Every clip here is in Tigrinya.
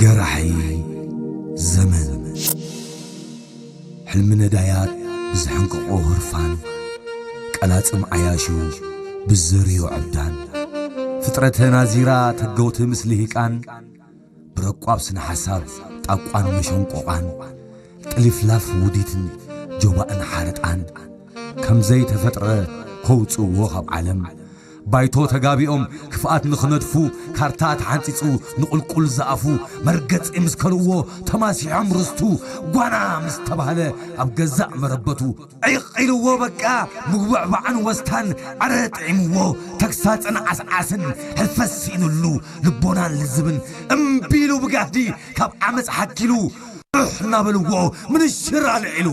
ገራሒ ዘመን። ሕልሚ ነዳያት ብዝሕንቅቆ ህርፋን፣ ቀላጽም ዓያሹ ብዘርዮ ዕብዳን፣ ፍጥረተ ናዚራ ተገውቲ ምስ ልሂቃን፣ ብረቋብ ስነ ሓሳብ ጣቋን መሸንቆቓን፣ ጥልፍላፍ ውዲትን ጆባእን ሓረጣን፣ ከም ዘይተፈጥረ ከውጽእዎ ካብ ዓለም፣ ባይቶ ተጋቢኦም ክፍኣት ንኽነድፉ፣ ካርታ ተሓንጺጹ ንቑልቁል ዝኣፉ፣ መርገጺ ምስ ከልእዎ ተማሲሖም ርስቱ፣ ጓና ምስ ተባህለ ኣብ ገዛእ መረበቱ፣ ዒቕ ኢልዎ በቃ፣ ምጉብዕባዕን ወስታን ዕረ ጥዒምዎ፣ ተግሳጽን ዓስዓስን ሕልፈት ስኢኑሉ፣ ልቦናን ልዝብን እምቢ ኢሉ ብጋህዲ ካብ ዓመጽ ሓኪሉ፣ ዑሕ እናበልዎ ምንሽር ኣልዒሉ።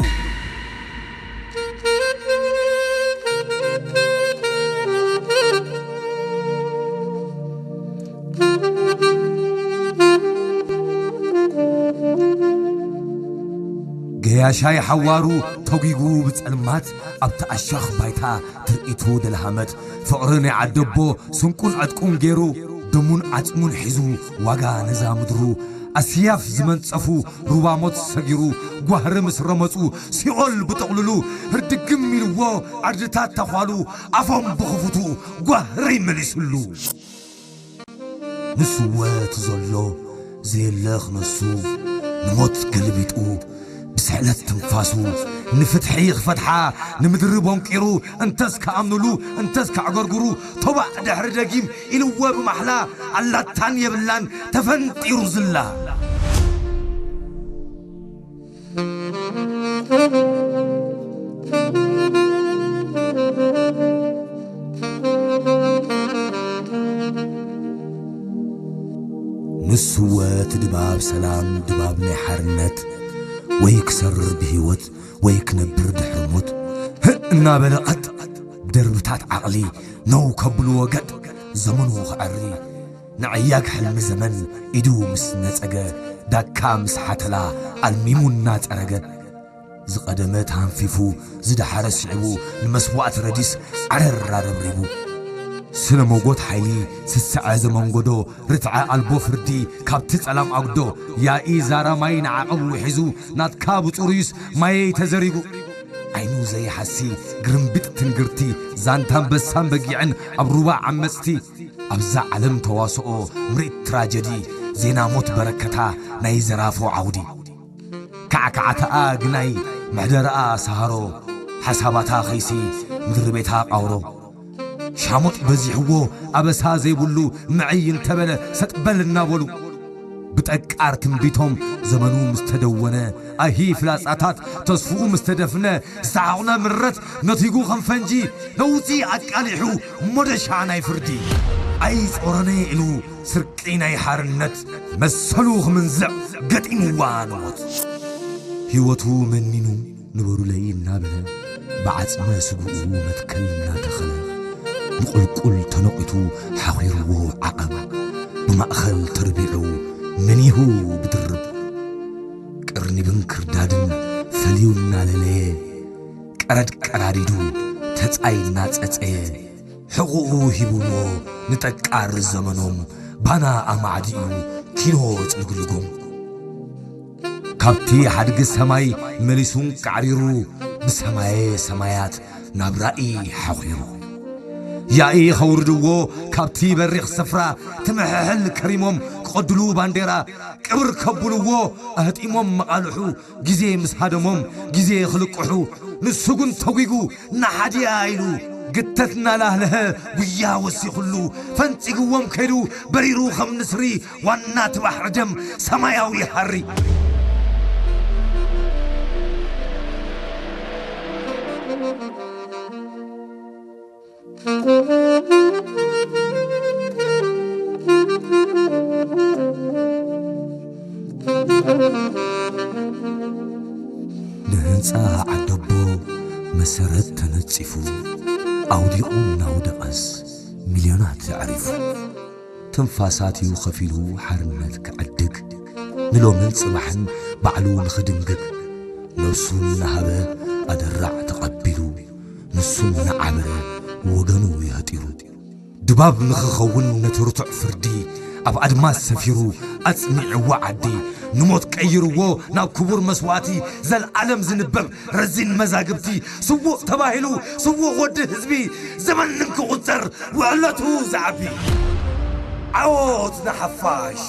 ገያሻይ ሓዋሩ ተጒጉ ብጸልማት፣ ኣብቲ ኣሻኽ ባይታ ትርኢቱ ደልሃመት፣ ፍቕሪ ናይ ዓደቦ ስንቁን ዕጥቁን ገይሩ፣ ደሙን ዓጽሙን ሒዙ ዋጋ ነዛ ምድሩ፣ ኣስያፍ ዝመንጸፉ ሩባ ሞት ሰጊሩ፣ ጓህሪ ምስ ረመጹ፣ ሲኦል ብጠቕልሉ፣ ህርድግም ኢልዎ ዓድታት ተዃሉ፣ ኣፎም ብኽፉቱ ጓህሪ መሊሱሉ። ንስወ እቲ ዘሎ ዘየለ ክነሱ፣ ንሞት ገልቢጡ፣ ብስሕለት ትንፋሱ፣ ንፍትሒ ክፈትሓ፣ ንምድሪ ቦንቂሩ፣ እንተስ ክኣምኑሉ፣ እንተስ ከዕገርግሩ፣ ቶባዕ ድሕሪ ደጊም ኢልዎ ብማሕላ፣ ኣላታን የብላን ተፈንጢሩ ዝላ። ንስወ እቲ ድባብ ሰላም፣ ድባብ ናይ ሓርነት፣ ወይ ክሰርር ብህይወት፣ ወይ ክነብር ድሕሪ ሞት፣ ህእ እናበለ ቀጥ፣ ብደርብታት ዓቕሊ፣ ነው ከብልዎ ገጥ፣ ዘመኑ ክዐሪ፣ ንዕያግ ሕልሚ ዘመን ኢዱ ምስ ነጸገ፣ ዳካ ምስ ሓተላ ኣልሚሙ እናጸረገ፣ ዝቐደመ ተሃንፊፉ፣ ዝደሓረ ስዒቡ፣ ንመስዋእቲ ረዲስ ዓረር ኣረብሪቡ። ስነ ሞጎት ሓይሊ ስስዐ ዘመንጎዶ፣ ርትዐ ኣልቦ ፍርዲ ካብቲ ጸላም ኣጉዶ፣ ያኢ ዛራ ማይ ንዓቐብ ውሒዙ፣ ናትካ ብጽሩይስ ማየይ ተዘሪጉ። ዓይኑ ዘይሓሲ ግርምቢጥ ትንግርቲ፣ ዛንታ ኣንበሳን በጊዕን ኣብ ሩባ ዓመጽቲ፣ ኣብዛ ዓለም ተዋስኦ ምርኢት ትራጀዲ፣ ዜና ሞት በረከታ ናይ ዘራፎ ዓውዲ። ካዕካዕታኣ ግናይ ምሕደራኣ ሰሃሮ፣ ሓሳባታ ኸይሲ ምድሪ ቤታ ቃውሮ። ሻሞጥ በዚሕዎ ኣበሳ ዘይብሉ ምዕይ እንተበለ ሰጥ በል እናበሉ፣ ብጠቃር ትንቢቶም ዘመኑ ምስ ተደወነ፣ ኣሂ ፍላጻታት ተስፍኡ ምስ ተደፍነ፣ ዝተሓቑነ ምረት ነቲጉ ከም ፈንጂ ነውጺ ኣቃሊሑ ሞደሻ ናይ ፍርዲ። ኣይጾረነ ኢሉ ስርቂ ናይ ሓርነት መሰሉ ክምንዝዕ ገጢምዋ ንሞት። ህይወቱ መኒኑ ንበሩለይ እናበለ፣ ብዓጽመ ስግኡ መትከል እናተኸለ፣ ንቑልቁል ተነቒቱ ሓኺርዎ ዓቐብ፣ ብማእኸል ተርቢዑ መኒሁ ብድርብ። ቅርኒብን ክርዳድን ፈልዩ እናለለየ፣ ቀረድ ቀራዲዱ ተጻይ እናጸጸየ፣ ሕቑኡ ሂቡዎ ንጠቃር ዘመኖም ባና ኣማዕዲኡ ኪኖ ጽልግልጎም። ካብቲ ሓድጊ ሰማይ መሊሱን ቃዕሪሩ፣ ብሰማየ ሰማያት ናብ ራእይ ሓኺሩ። ያኢ ኸውርድዎ ካብቲ በሪኽ ስፍራ፣ ትምሕሕል ከሪሞም ክቐድሉ ባንዴራ፣ ቅብር ከብልዎ ኣህጢሞም መቓልሑ፣ ግዜ ምስ ሃደሞም ግዜ ክልቅሑ፣ ንሱ ግን ተጒጉ ናሓድያ ኢሉ፣ ግተት እናላህለሀ ጉያ ወሲኹሉ፣ ፈንጺግዎም ከይዱ በሪሩ ከም ንስሪ፣ ዋና እቲ ባሕሪ ደም ሰማያዊ ሃሪ። ንህንጻ ዓደቦ መሰረት ተነጺፉ፣ ኣውዲቑ እናውደቐስ ሚልዮናት ኣዕሪፉ። ትንፋሳት እዩ ከፊሉ ሓርነት ክዕድግ፣ ንሎምን ጽባሕን ባዕሉ ንኽድንግግ። ነብሱ እናሃበ ኣደራዕ ተቐቢሉ፣ ንሱ እናዓመረ ወገኑ የህጢሩ። ድባብ ንኽኸውን ነቲ ርቱዕ ፍርዲ ኣብ ኣድማስ ሰፊሩ ኣጽኒዕዎ ዓዲ፣ ንሞት ቀይርዎ ናብ ክቡር መስዋእቲ፣ ዘልዓለም ዝንበብ ረዚን መዛግብቲ። ስዉእ ተባሂሉ ስዉእ ወዲ ህዝቢ፣ ዘመን እንክቑጸር ውዕለቱ ዝዓቢ። ዓወት ንሓፋሽ!